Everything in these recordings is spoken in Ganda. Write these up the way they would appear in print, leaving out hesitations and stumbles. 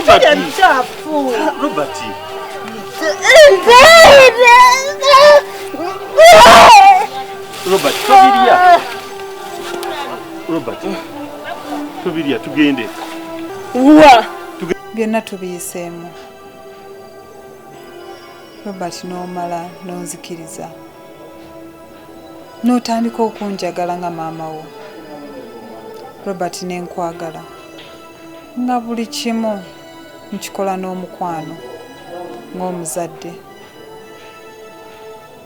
Robert. Mukyafu. Robert. Robert, tobirya. Robert. Tobirya tugende. Wa. Byonna tubiyiseemu. Robert n'omala n'onzikiriza. N'otandika okunjagala nga maama wo. Robert ne nkwagala. Nga buli kimu nkikola n'omukwano ng'omuzadde.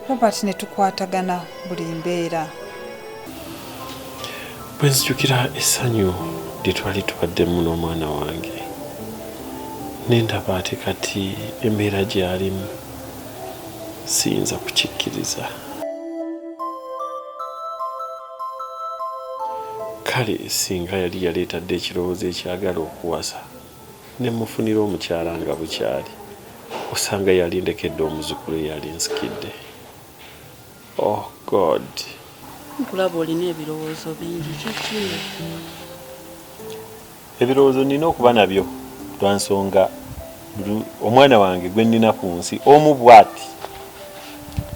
Robert ne tukwatagana buli mbeera. Bwe nzijukira essanyu lye twali tubaddemu n'omwana wange, ne ndaba ate kati embeera gy'alimu siyinza kukikkiriza. Kale singa yali yaleeta dda ekirowoozo ekyagala okuwasa ne mmufunira omukyala nga bukyali, osanga yali ndekedde omuzukulu eyali nsikidde. Oh God! Nkulaba olina ebirowoozo bingi, kiki? Ebirowoozo nnina okuba nabyo lwa nsonga omwana wange gwe nnina ku nsi omu bw'ati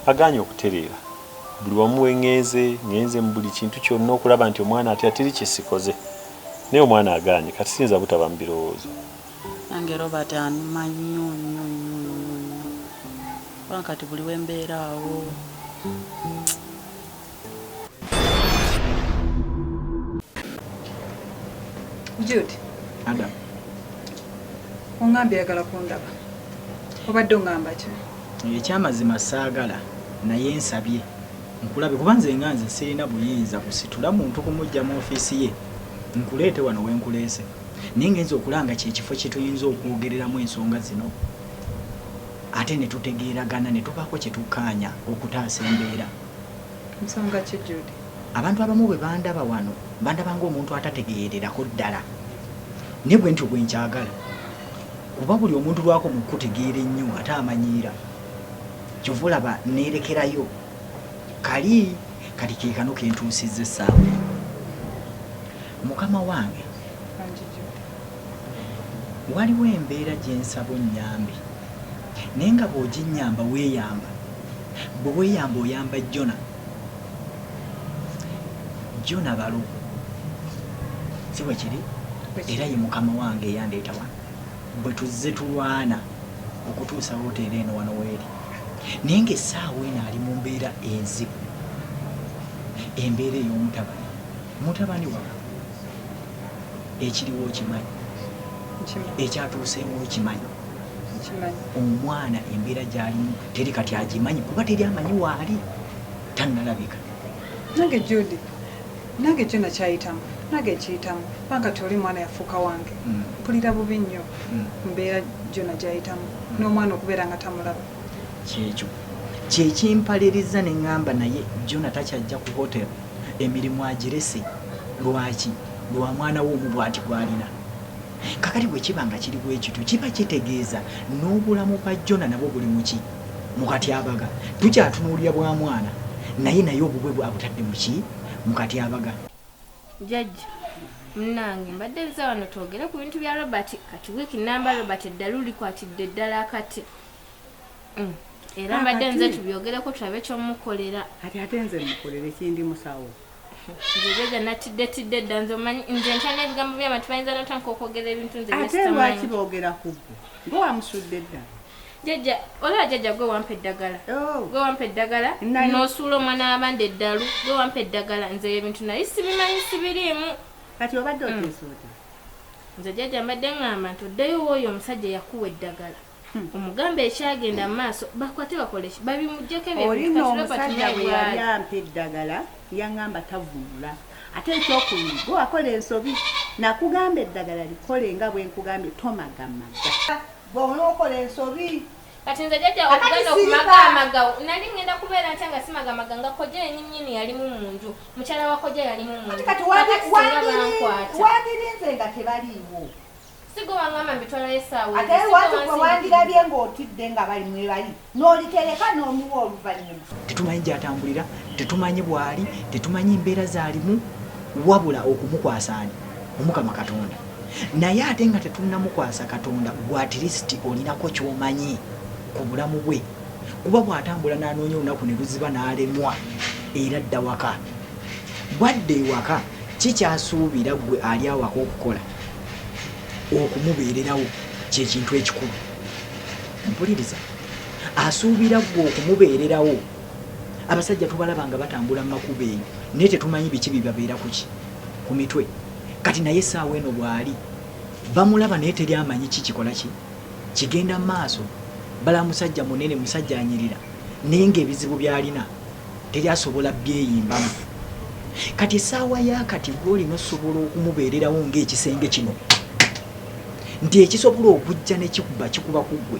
agaanye okutereera. Buli wamu we ŋŋenze, ŋŋenze mu buli kintu kyonna okulaba nti omwana atya teri kye sikoze naye omwana agaanye kati siyinza butaba mu birowoozo. Nange Robert anuma nnyo nnyo nnyo nnyo nnyo kubanga kati buli we mbeera awo. Jude. Adam. Ongambye oyagala kundaba. Obadde ongamba ki? Ekyamazima saagala naye nsabye nkulabe kuba nze nga nze sirina buyinza kusitula muntu kumujja mu ofiisi ye nkuleete wano we nkuleese naye ngenze okulanga kye kifo kye tuyinza okwogereramu ensonga zino ate ne tutegeeragana ne tubaako kye tukkaanya okutaasa embeera. Nsonga ki Jude? Abantu abamu bwe bandaba wano bandaba ng'omuntu atategeererako ddala naye bwe ntyo bwe nkyagala kuba buli omuntu lw'akoma okukutegeera ennyo ate amanyiira ky'ova olaba neerekerayo kali kati ke kano ke ntuusizza essaawa eno. Mukama wange waliwo embeera gye nsaba onnyambe naye nga bw'oginnyamba weeyamba. Bwe weeyamba oyamba Jona. Jona balo. Si bwe kiri? Era ye mukama wange eyandeeta wano. Bwe tuzze tulwana okutuusa woteeri eno wano weeri. Naye ng'essaawa eno ali mu mbeera enzibu. Embeera ey'omutabani. Mutabani waabwe. Ekiriwo okimanyi. Ekyatuuseewo okimanyi. Omwana embeera gy'alimu teri kati agimanyi kuba teri amanyi waali tannalabika. Nange Judy, nange Jona kyayitamu nange nkiyitamu kubanga kati oli mwana yafuuka wange. Mpulira bubi nnyo mbeera Jona gy'ayitamu n'omwana okubeera nga tamulaba. Kyekyo kye kimpaliriza ne ŋŋamba naye Jona takyajja ku hotel emirimu agirese lwaki? Lwa mwana we omu bw'ati gw'alina. Kakati bwe kiba nga kiri bwe kityo, kiba kitegeeza n'obulamu bwa Jona nabwo buli mu ki? Mu katyabaga. Tukyatunuulira bwa mwana, naye naye obubwe abutadde mu ki? Mu katyabaga. Jajja munange mbadde nze wano twogere ku bintu bya Robert kati wiiki namba Robert eddalu likwatidde ddala akati mm. Era mbadde nze tubyogereko tulabe kyomukolera. Kati ate nze mukolere kindi musawo. Nze jajja natidde tidde dda nze omanyi nze ntya n'ebigambo by'abantu bayinza n'otandika okwogera ebintu nze Ate lwaki boogera ku ggwe gwe wamusudde dda? Jajja olaba jajja gwe wampa eddagala oh. gwe wampa eddagala n'osuula omwana w'abandi eddalu gwe wampa eddagala nze ebintu naye sibimanyi sibiriimu. Kati obadde oteesa otya? Nze jajja mbadde ŋŋamba nti oddeyo w'oyo omusajja eyakuwa eddagala. Omugambe ekyagenda mu maaso bakwate bakole ki babimuggyeko ebyo Oli ebintu nno kati Robert omusajja naye bwe yali bw'ali. ampa eddagala yaŋŋamba tavumula ate ekyokubiri gwe wakola ensobi nakugamba eddagala likole nga bwe nkugambye tomagamaga. Gwe onookola ensobi. Kati nze jajja Kakati okugenda sirika. okumagamaga nali ŋŋenda kubeera ntya nga simagamaga nga kojja yennyini yalimu mu nju mukyala wa kojja yalimu mu nju Kati Kakati singa bankwata. wandirinze nga tebaliiwo. Si gwe wangamba mbitwalayo essaawa Ate ezo, si gwe lwaki gwe wansindikira. wandirabye ng'otidde nga bali mwebali n'olitereka n'omuwa oluvannyuma. Tetumanyi gy'atambulira, tetumanyi bw'ali, tetumanyi mbeera z'alimu wabula okumukwasa ani? Omukama Katonda. Naye ate nga tetunnamukwasa Katonda, gwe at least olinako ky'omanyi ku bulamu bwe. Kuba bw'atambula n'anoonya olunaku ne luziba n'alemwa era adda waka. Bw'adda ewaka ki ky'asuubira ggwe ali awaka okukola? Okumubeererawo kye kintu ekikulu. Mpuliriza. Asuubira ggwe okumubeererawo. Abasajja tubalaba nga batambula mu makubo eyo naye tetumanyi biki bibabeera ku ki? Ku mitwe. Kati naye essaawa eno bw'ali bamulaba naye teri amanyi ki kikola ki? Kigenda mu maaso. Balaba musajja munene, musajja anyirira naye ng'ebizibu by'alina teri asobola byeyimbamu. Kati essaawa ya kati gwe olina osobola okumubeererawo ng'ekisenge kino nti ekisobola okujja ne kikuba kikuba ku ggwe.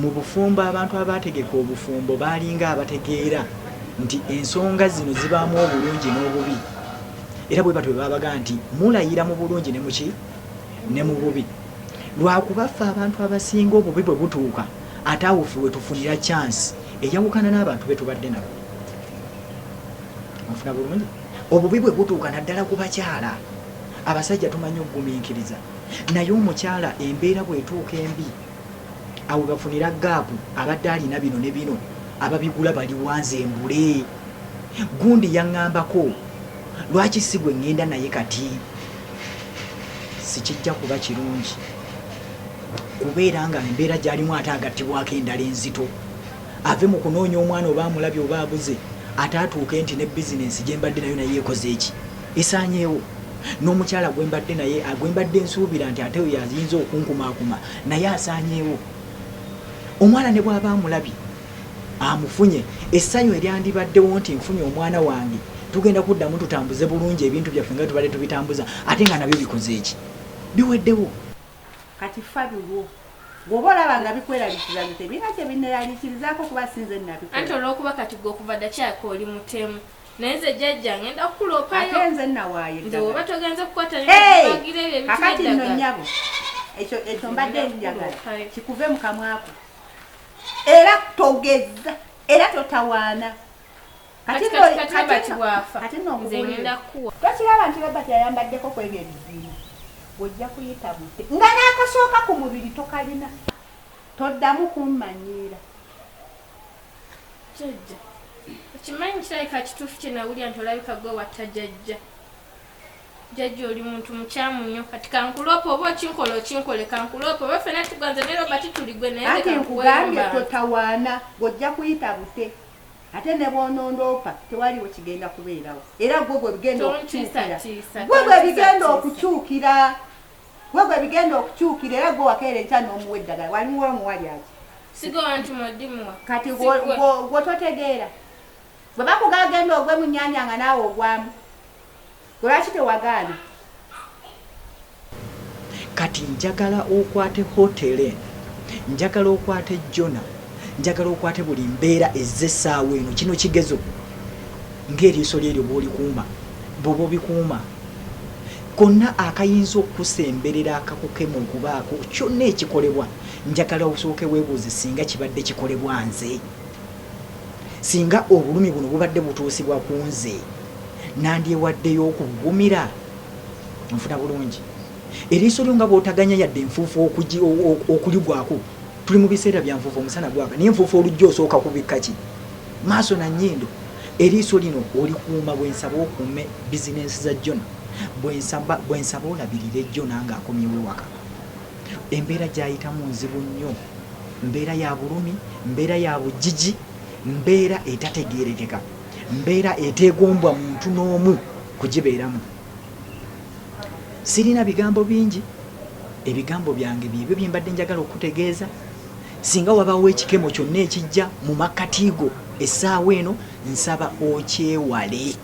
Mu bufumbo abantu abaategeka obufumbo baalinga abategeera nti ensonga zino zibaamu obulungi n'obubi era bwe batyo bwe babaga nti mulayira mu bulungi ne muki ne mu bubi. Lwakuba ffe abantu abasinga obubi bwe butuuka ate awo ffe we tufunira chance eyawukana n'abantu be tubadde nabo. Onfuna bulungi? Obubi bwe butuuka naddala ku bakyala. Abasajja tumanyi okugumiikiriza naye omukyala embeera bw'etuuka embi awo webafunira gaapu abadde alina bino ne bino ababigula baliwa nze mbule. Gundi yaŋŋambako lwaki si gwe ŋŋenda naye kati? Sikijja kuba kirungi kubeera nga embeera gy'alimu ate agattibwako endala enzito. Ave mu kunoonya omwana oba amulabye oba abuze ate atuuke nti ne bizinensi gye mbadde nayo naye ekoze ki? Esaanyeewo. N'omukyala gwe mbadde naye gwe mbadde nsuubira nti ate oyo ayinza okunkumaakuma naye asaanyeewo. Omwana ne bw'aba amulabye amufunye, essanyu eryandibaddewo nti nfunye omwana wange tugenda kuddamu tutambuze bulungi ebintu byaffe nga tubadde tubitambuza ate nga nabyo bikoze ki? Biweddewo. Kati fa bilwo. Bw'oba olaba nga bikweraliikiriza nze tebirina kye binneeraliikirizaako kuba si nze nnabikola. Anti olw'okuba kati ggwe okuva dda kirabika oli mutemu. Naye nze jjajja ngenda kukuloopayo. Ate nze nnawaayo Nze eddagala. bw'oba togenze kukwata Hey! nebagira ebyo ebitira Kakati nno eddagala. nnyabo, ekyo ekyo mbadde Ngenda njagala kukuloopayo. kikuve mu kamwa ko. Era togeza, era totawaana. Kati Kati nno kati kati kati Robert nno bw'afa kati nno nze nkubuulire. ngenda kukuwa. Tokiraba nti Robert ayambaddeko ku ebyo ebizimbe. Ojja kuyita bute nga n'akasooka ku mubiri tokalina. Toddamu kummanyiira. Jjajja okimanyi kirabika kituufu kye nawulira nti olabika gwe watta jjajja. Jjajja oli muntu mukyamu nnyo kati kankuloope oba okinkola okinkole kankuloope oba ffenna tuganze ne Robert tuligwe naye nze Anti kankuweeyo nkugambye mu bantu. totawaana ng'ojja kuyita bute. Ate ne bw'onondoopa tewaliwo kigenda kubeerawo. Era gwe gwe bigenda okukyukira. Tontiisatiisa, Gwe gwe bigenda tontiisatiisa. okukyukira. Gwe gwe bigenda okukyukira era gwe wakeera enkya n'omuwa eddagala. Walimuwa omuwa lyaki? Sigoba nti modimuwa. Kati Sigwe. gwo totegeera. Bwe bakugamba genda ogwe mu nnyanja nga naawe ogwamu. Gwe lwaki tewagaana? Kati njagala okwate hotel eno, njagala okwate Jona, njagala okwate buli mbeera ezze essaawa eno. Kino kigezo ng'eriiso lyeryo bw'olikuuma, bw'oba obikuuma konna akayinza okukusemberera akakukema okubaako kyonna ekikolebwa, njagala osooke weebuuze singa kibadde kikolebwa nze, singa obulumi buno bubadde butuusibwa ku nze, nandyewaddeyo okubugumira. Nfuna bulungi eriiso lyo nga bw'otaganya yadde enfuufu okuligwako. Tuli mu biseera bya nfuufu, omusana gwaka naye enfuufu olujja osooka kubikka ki maaso na nnyindo. Eriiso lino olikuuma. Bwe nsaba okuume bizinensi za Jona, bwe nsaba olabirire Jona ng'akomyewo ewaka. Embeera gy'ayitamu nzibu nnyo, mbeera ya bulumi, mbeera ya bugigi, mbeera etategeerekeka, mbeera eteegombwa muntu n'omu kugibeeramu. Sirina bigambo bingi, ebigambo byange byebyo bye mbadde njagala okutegeeza. Singa wabaawo ekikemo kyonna ekijja mu makkati go essaawa eno, nsaba okyewale.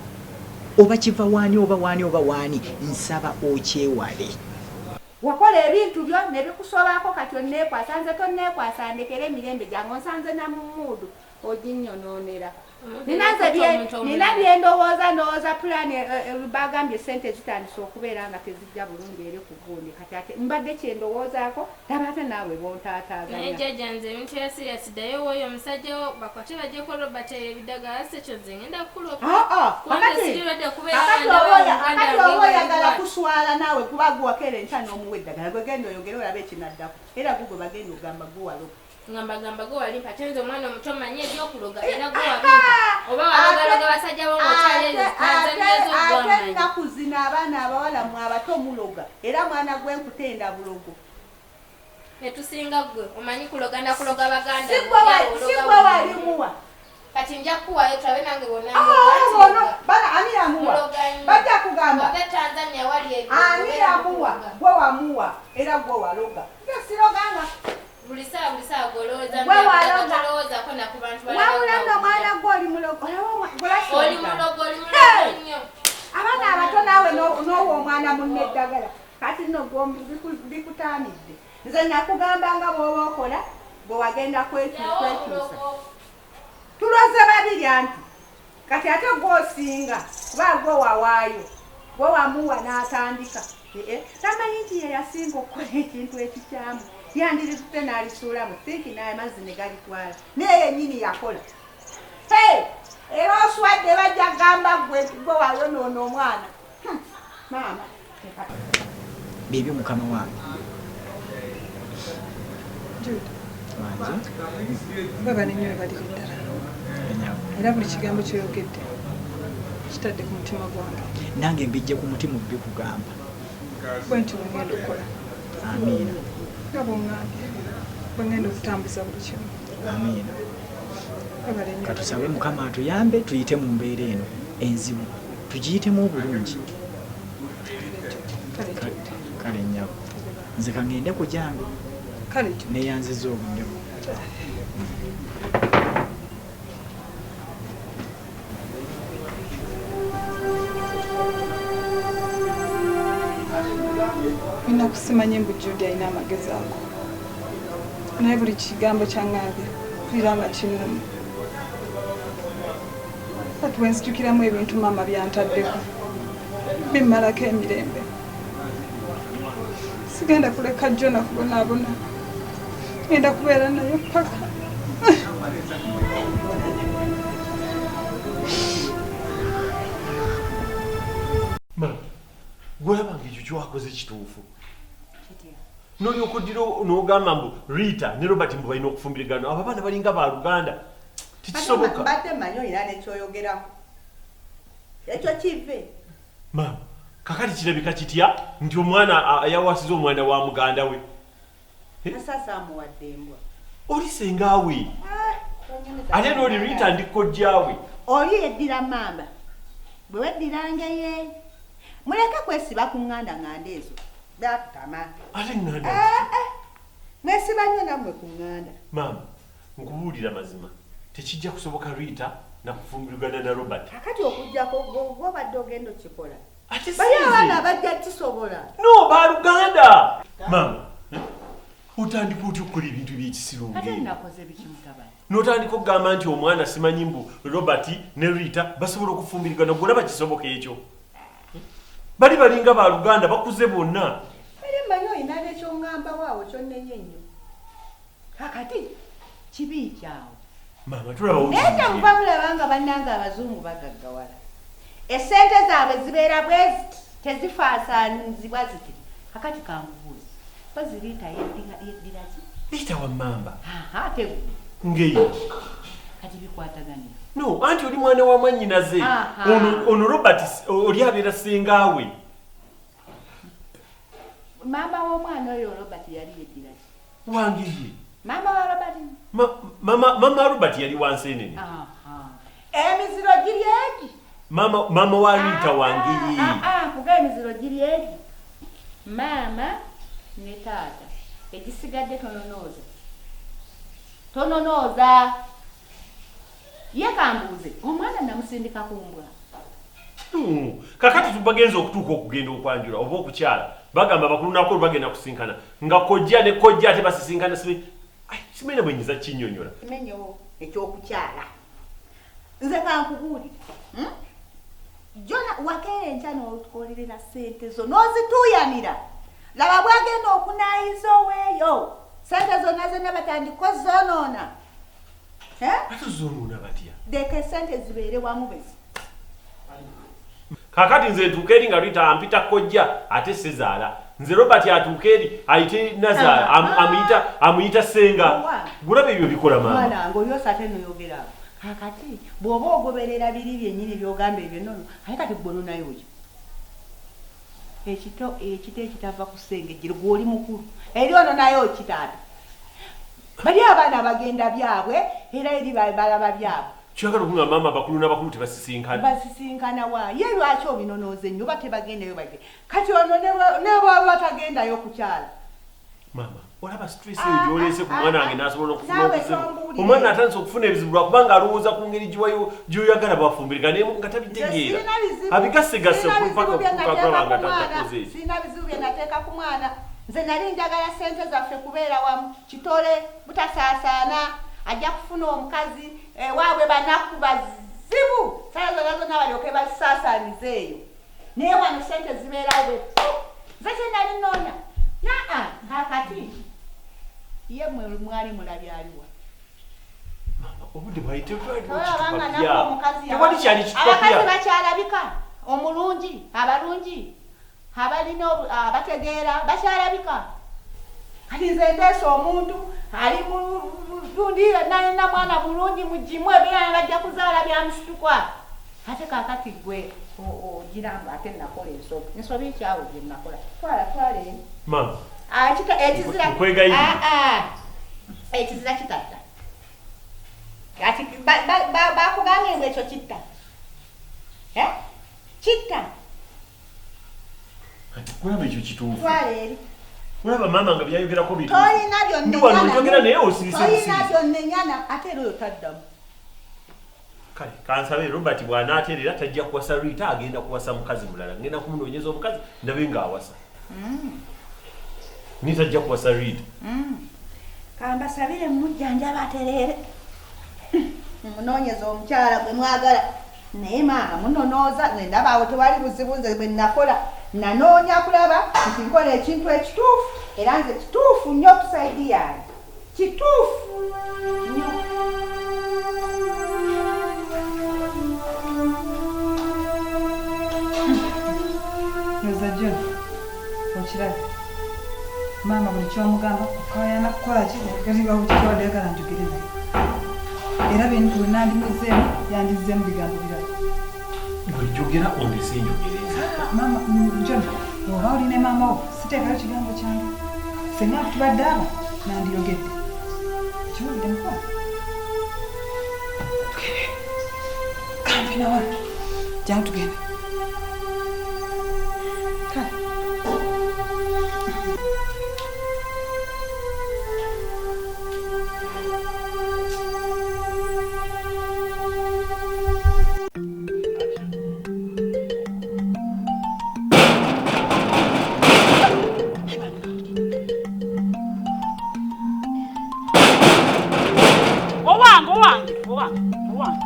Oba kiva waani oba waani oba waani, nsaba okyewale. Wakola ebintu byo ne bikusobako kati onneekwasa nze tonneekwasa ndekere emirembe gyange onsanze na mu muudu oginnyonoonera. Nina byendowooza, ndowooza pulaani bagambye sente zitandise okubeera nga tezijja bulungi eri ku gundi. Kati ate mbadde kyendowoozaako, laba ate naawe bontaataaganya. Naye jjajja nze ebintu bya serious, ddayo w'oyo omusajja wo bakwate baggyeko Robert ebyo ebiddagala si ekyo nze ngenda kukulopa. Kubanga siri ready kubeera nga ndabayo muganda Kakati wange oba nga ali oyagala bw'atyo. kuswala naawe kuba gwe wakeera enkya n'omuwa eddagala, gwe genda oyogere olabe ekinaddako era gwe gwe bagenda okugamba gwe waloga. Nga mbagamba gwe walimpa ate nze omwana omuto manyi ebyokuloga era gwe wabimpa oba walogaloga basajja bo ng'okyali eyo Tanzania zo Ate gwamanyi. ennaku zino abaana abawala mwe abato muloga era mwana gwe nkutenda bulogo. Netusinga gwe omanyi kuloga nakuloga baganda Si bo gwe era wa- si ologa gwe buli walimuwa. Kati nja kukuwaayo tulabe nange bw'onamugamba Ah, nti ono, loga. bana, ani yamuwa? Muloga nnyo. Bajja kugamba. Wava e Tanzania wali ebyo, Ani obeera yamuwa? mukuloga. Gwe wamuwa era gwe waloga. Nze siroganga. Buli ssaawa buli ssaawa gw'olowooza Gwe nti waloga. tolowoozako na ku bantu balala Wabula nno bawulira. mwana gwe oli mulogo. Olaba gwe lwaki Oli ologa? mulogo, oli mulogo Hey! nnyo. Abaana abato naawe n'owa omwana munno eddagala. Kati nno gwe bikutaamidde. Nze nakugamba nga bw'oba okola, bwe wagenda kwekyusa. Tuloze babiri anti. Kati ate gw'osinga, kuba gwe wawaayo, gwe wamuwa n'atandika. Tamanyi nti ye yasinga okukola ekintu ekikyamu. Yandiritute n'alisuula mu sinki n'amazzi ne galitwala. Naye yennyini yakola. Hey! Era oswadde bajja kugamba ggwe nti gwe wayonoona omwana. Maama. Byebyo mukama wange. Jude. Wanje. Webale nnyo, webalire ddala. Era buli kigambo ky'oyogedde kitadde ku mutima gwange. Nange mbijje ku mutima bikugamba. Bwe ntyo bwe ngenda okukola. Amiina. Nga bw'oŋŋambye bwe ngenda okutambuza buli kimu. Amiina. Webale nnyo. Katusabe Mukama atuyambe tuyite mu mbeera eno enzibu, tugiyitemu obulungi. Kale nnyabo, nze ka ŋŋende ku gyange. Kale. Neeyanzizza obudde bwo. Nina kusimanya mbu Jude alina amagezi ago. Naye buli kigambo kyaŋŋambye mpulira nga kinnuma. Kati bwe nzijukiramu ebintu maama by'antaddeko bimmalako emirembe. Sigenda kuleka Jona kubonaabona. Ngenda kubeera naye paka. Ma, gwolaba nga ekyo kyowakoze kituufu? Nolyoka oddira n'ogamba mbu Rita ne Robert mbu balina okufumbirigana, abo abaana balinga baluganda, tekisoboka. Mbadde mmanyi olina nekyoyogerako. Ekyo kive. Maama, kakati kirabika kitya nti omwana yawasiza omwana wa muganda we? Asasa amuwadde embwa. Oli sengaawe ate n'oli Rita ndi kojjaawe. Oli yeddira mamba. Bwe weddira ngeye. Muleke kwesiba ku ŋŋanda ŋŋanda ezo. Byatutama. Ate ŋŋanda? Mwesiba nnyo nammwe ku ŋŋanda. Maama, nkubuulira mazima, tekijja kusoboka Rita nakufumbirigana na Robert. Kakati okuggyako gw'obadde ogenda okukikola. Ate Bali si nze. abaana bajja kisobola. No, baluganda. Maama, otandika otya okukola ebintu by'ekisiru Ate ng'ebyo? nakoze biki mutabani? N'otandika okugamba nti omwana simanyi mbu Robert ne Rita basobola okufumbirigana, gwe olaba kisoboka ekyo? Bali balinga baluganda, bakuze bonna. Era mmanyi olina nekyoŋŋambawo awo kyonnenye ennyo. Kakati kibi kyawo. Maama, tulabawo Naye kibi. temuva mulaba nga bannange abazungu bagaggawala. Essente zaabwe zibeera bwe ziti, tezifaasaanyizibwa ziti. Kakati kankubuuze, mpozi Rita yeddira ki? Rita wa mmamba. Aha, ate gwe. Ngeye. Kati bikwataganira. No, anti oli mwana wa mwannyinaze. Aha. Ono Robert oli abeera ssengaawe. Maama w'omwana oyo Robert yali yeddira ki? Wangeye. Maama wa Robert? Mama Robert yali wa Nseenene. Aha. Emiziro giri egi. Mama wa Rita wangeye. Kuga emiziro giri egi. Maama ne taata. Egisigadde tononooza. Tononooza. Ye kambuuze, omwana namusindika ku mbwa. Kakati tubagenza okutuuka okugenda okwanjula oba okukyala, bagamba bakulu nako bagenda kusinkana nga kojja ne kojja ate basisinkana, simanyi bwe nyinza kinnyonnyola. Kimenyewo ekyokukyala. Nze kankubuulire. Jona wakeera enkya n'otukolerera ssente zo n'ozituuyanira. Laba bw'agenda okunaayiza oweeyo. Ssente zonna zonna batandika ozoonoona. Batuzoonoona batya? Leka essente zibeere wamu bezi. Kaakati nze ntuuka eri nga Rita ampita kojja ate sezaala. Nze Robert atuuka eri ayite nazaala amuyita ssenga. Gulaba ebyo bikola maama. Mwana wange olyosa ate noyogera awo. Kaakati bw'oba ogoberera biri byennyini by'ogamba ebyo nnono ate kati ggwe ononayo ki? Ekito ekito ekitava ku ssengejjero gwe oli mukulu eri ononayo ki taata? Bali abaana bagenda byabwe era eri balaba byabwe. Kyagala okungamba maama abakulu n'abakulu tebasisinkana. Basisinkana wa? Ye lwaki obinonooza ennyo oba tebagendayo bage. Kati ono ne bw'aba tagendayo kukyala. Maama olaba stress eyo gy'oleese ku mwana wange n'asobola n'okufuna obuzibu. Omwana atandise okufuna ebizibu lwakubanga alowooza ku ngeri gy'oyagala bafumbirika naye nga tabitegeera. Abigasegasse paka okutuuka kulaba nga takoze ekyo. Sirina bizibu bye nateeka ku mwana. Nze nali njagala ssente zaffe kubeera wamu kitole butasaasaana ajja kufuna omukazi ewaabwe banaku bazibu sale zonna zonna balyoke bazisaasaanize eyo naye wano ssente zibeerawo bwe nze kye nali nnoonya naa kaakati ye mwe mwali mulabye aliwa obudde bwayite tewali kyali abakazi bakyalabika omulungi abalungi abalina abategeera bakyalabika kati nze ndeese omuntu ali mugundi nalina mwana mulungi mugimu ebirala bajja kuzaala bya musitukwa ate kaakati gwe ogiramba ate nakola ensobi ensobi kyawe gye nakola twala twala eri maama ekizira ekizira kitatta kati bakugambye ngu ekyo kitta kitta kulaba ekyo kituufu twala eri kulaba maama nga byayogerako bituufu tolina byonna wano njogera naye osirise tolina byonnenyana ate era oyo taddamu kale kansabe Robert bw'anaateerera tajja kuwasa Rita agenda kuwasa mukazi mulala ngenda kumunoonyeza omukazi ndabe ng'awasa ni tajja kuwasa Rita kambasabire mujjanjaba atereere munoonyeza omukyala gwe mwagala naye maama munonooza nze ndaba awo tewali buzibu nze bwe nakola nanoonya kulaba nti nkola ekintu ekituufu era nze kituufu nnyo ku sayidi yange kituufu nnyo. Ndoza John okirabye maama buli kyomugamba okayana kukola ki kati bawo ayagala njogere naye era bwe nandimuzzeemu yandizzeemu bigambo birala. Gwe jogera ondese njogere nze. Maama John oba oli ne maama wo siteekayo kigambo kyange senga tubadde aba nandiyogedde kiwulidde mukwano tugende kampe nawano jangu tugende kale Owange owange owange owange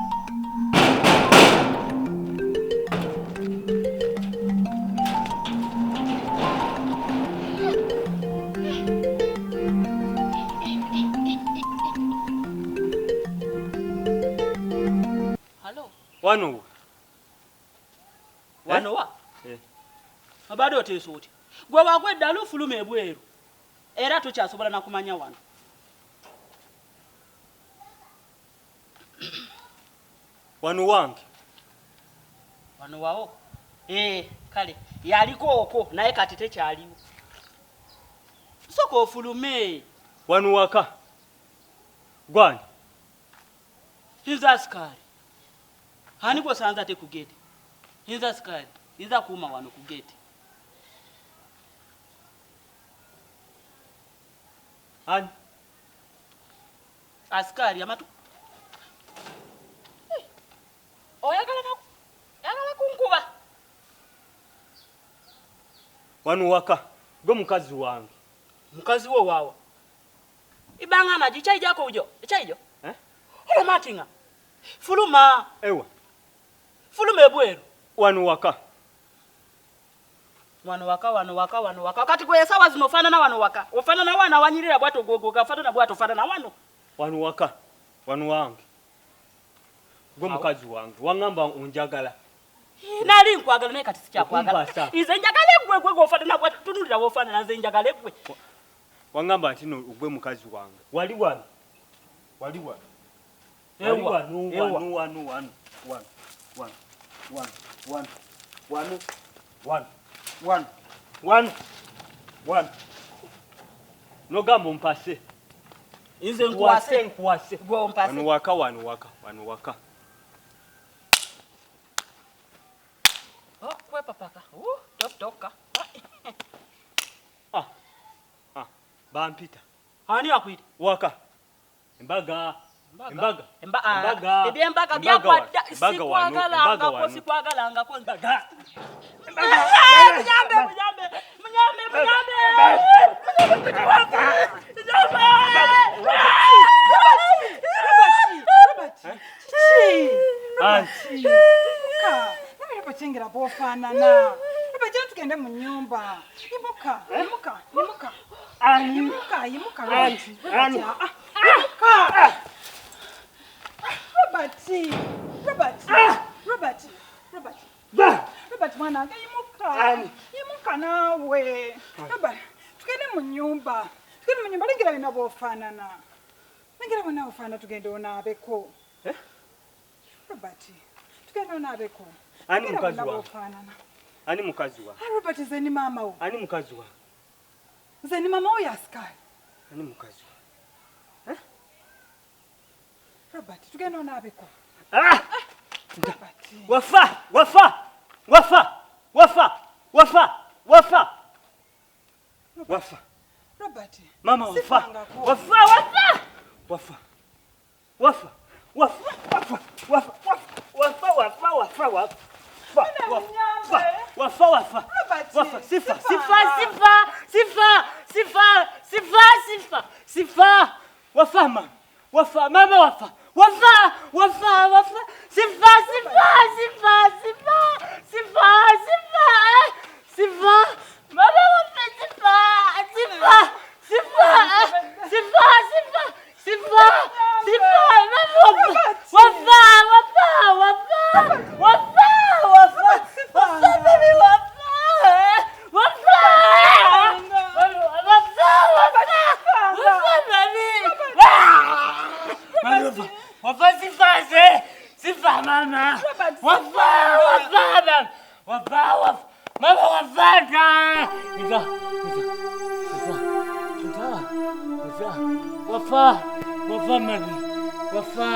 Halo. Wano. Wano wa? Abadde oteesa otya? Gwe wagwa eddalu ofuluma ebweru. Era tokyasobola na kumanya wano. Wano wange. Wano wawo? Kale yaliko okwo naye kati tekyaliwo. Sooka ofulume. Wano waka. Gwani. Nze asikali. Ani gwosanze ate ku gate? Nze asikali. Nze akuuma wano ku gate. Ani? Asikali amatu. Oyagala kunkuba. Wano waka. Gwe mukazi wange. Mukazi wo wawa. Ibanga na jichai jako ujo. Ichai jo? Olo matinga. Fuluma. Ewa. Fuluma ebweru. Wano waka. Wano waka, wano waka, wano waka. Kati gwe esawa zino ofaanana wano waka. Ofaanana wano awanyirira bw'atyo gwe gafaanana bw'atyo ofaanana wano. Wano waka. Wano wange. Gwe mukazi wange. Wangamba onjagala. Nali nkwagala naye kati sikyakwagala. Nze njagala gwe gwe ofaanana bw'atyo tunulira w'ofaanana nze njagala gwe. Wangamba nti no gwe mukazi wange. Wali wano. Wali wano. Wali wano, wano, wano, wano, wano, wano, wano, wano, wano, wano, wano, wano. Nogamba ompase. Nze nkwase. Nkwase. Gwe ompase. Wano waka, wano waka, wano waka. Oh, kwepapaka. Toka. Ah. Ah, bampita. Ani akwita? Waka. Embaga. Embaga. Embaga. Ebyembaga byakwata sikwagalangako sikwagalangako. Embaga. Munyambe, munyambe. Munyambe, munyambe. Robert. Kiki? Robert chengera bw'ofaanana. Robert jya tugende mu nnyumba. Yimuka, yimuka, yimuka. Yimuka, yimuka Robert. Yimuka. Robert, Robert, Robert, Robert. Robert mwana wange yimuka. Yimuka naawe. Robert, tugende mu nnyumba. Tugende mu nnyumba lengera bina bw'ofaanana. Lengera bonna bw'ofaanana tugende onaabeko. Robert, tugende onaabeko. Ani mukazi wange? Ani mukazi wange? Robert nze ni maama wo. Ani mukazi wange? Nze ni maama wo ya askari. Ani mukazi wange? Robert, tugende onaabeko. Ah! Robert. Wafa! Wafa! Wafa! Wafa! Wafa! Wafa! Wafa! Robert. Mama wafa! Wafa! Wafa! Wafa! Wafa! Wafa! Wafa! Wafa! Wafa! Wafa! Wafa! Wafa! Wafa! Wafa! Wafa! Wafa! Sifa! Sifa! Sifa! Sifa! Sifa! Sifa! Sifa! Sifa! Wafa mama! Wafa mama wafa! Wafa! Wafa! Wafa! Sifa! Sifa! Sifa! Sifa! Sifa! Sifa! Sifa! Mama wafa! Sifa! Sifa! Sifa! Sifa! Sifa! Sifa! Sifa! Mama wafa! Wafa! Wafa! Wafa! Wafa! Wafa! Wafa baby wafa! Wafa! Wafa! Wafa! Wafa baby! Wafa! Wafa sifa ze! Sifa mama! Wafa! Wafa mama! Wafa! Wafa! Mama wafa! Nita! Nita! Nita! Nita! Wafa! Wafa mami! Wafa!